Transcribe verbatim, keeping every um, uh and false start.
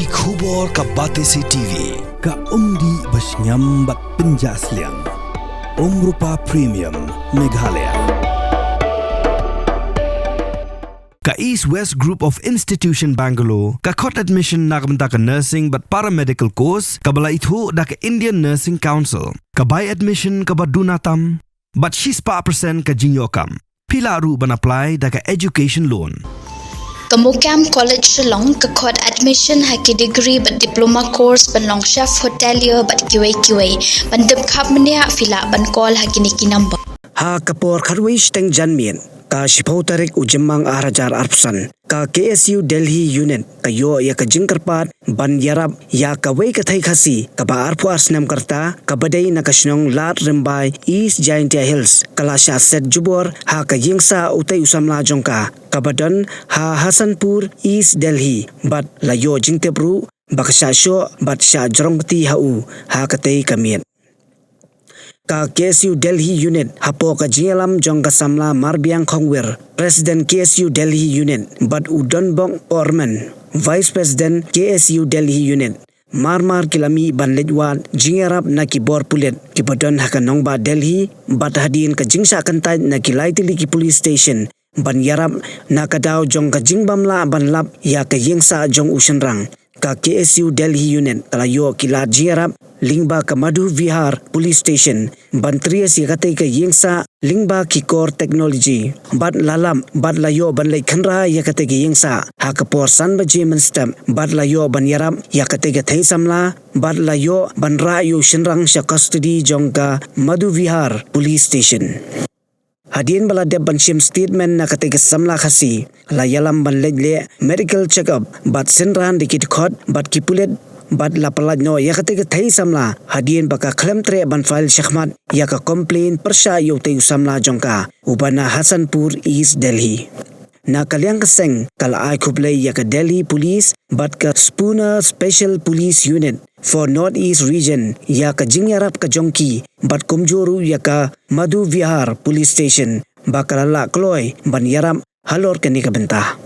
Ki khubor ka Batesi T V, ka umdih ba shngiam bad pynjah sliang. Umrupa Premium, Meghalaya. Ka East West Group of Institution Bangalore ka khot admission na ka bynta ka nursing bad paramedical course kaba la ithuh da ka Indian Nursing Council. Ka bai admission kaba duna tam bad shispah percent ka jingïoh kam. Phi lah ruh ban apply da ka education loan. Ka MOKAM College Shillong ka khot admission ha ki degree bad diploma course ban long chef hotelier bad kiwei kiwei. Ban tip khapkhap mynne phi lah ban call ha kine ki number. Ha ka por khatwei shiteng janmiet, ka shiphew tarik u Jymmang ar hajar arphew san, ka K S U Delhi Unit ka ïoh ïa ka jingkyrpad ban ïarap ïa kawei ka thei Khasi kaba arphew ar snem ka rta, kaba dei na ka shnong Ladrymbai, East Jaintia Hills, ka la shah set jubor ha ka ïingsah utei u samla jong ka, kaba don ha Hasanpur, East Delhi, bad la ïoh jingtip ruh ba ka shah shoh bad shah jrong kti ha u ha katei ka miet. Ka K S U Delhi Unit, hapoh ka jingïalam jong ka samla Marbiang Khongwir, President K S U Delhi Unit, bad u Donbok Orman, Vice President K S U Delhi Unit, mar mar ki la mih ban leit wad jingïarap na ki bor pulit kiba don ha ka nongbah Delhi, bad hadien ka jingshah kyntait na ki lai tylli ki police station ban ïarap na ka daw jong ka jingbym lah ban lap ïa ka ïingsah jong u shynrang, ka K S U Delhi Unit ka la ïoh ki lad jingïarap lyngba ka Madhu Vihar Police Station ban trace ïa katei ka ïingsah lyngba ki kor technology, bad la lap bad la ïoh ban leit khynra ïa katei ka ïingsah ha ka por san baje mynstep, bad la ïoh ban ïarap ïa katei ka thei samla, bad la ïoh ban rah ïa u shynrang sha custody jong ka Madhu Vihar Police Station. Hadien ba la dep ban shim statement na katei ka samla Khasi, la ïalam ban leit leh medical check-up bad synran da ki dkhot bad ki pulit, bad la pyllait noh ïa katei ka thei samla hadien ba ka khlem treh ban file shakhmat ïa ka complaint pyrshah ïa utei u samla jong ka, uba na Hasanpur, East Delhi. Na ka liang ka seng, ka la ai khublei ïa ka Delhi Police bad ka Spooner Special Police Unit for North East Region ïa ka jingïarap ka jong ki, bad kumjuh ruh ïa ka Madhu Vihar Police Station ba ka la lah kloi ban ïarap halor kane ka bynta.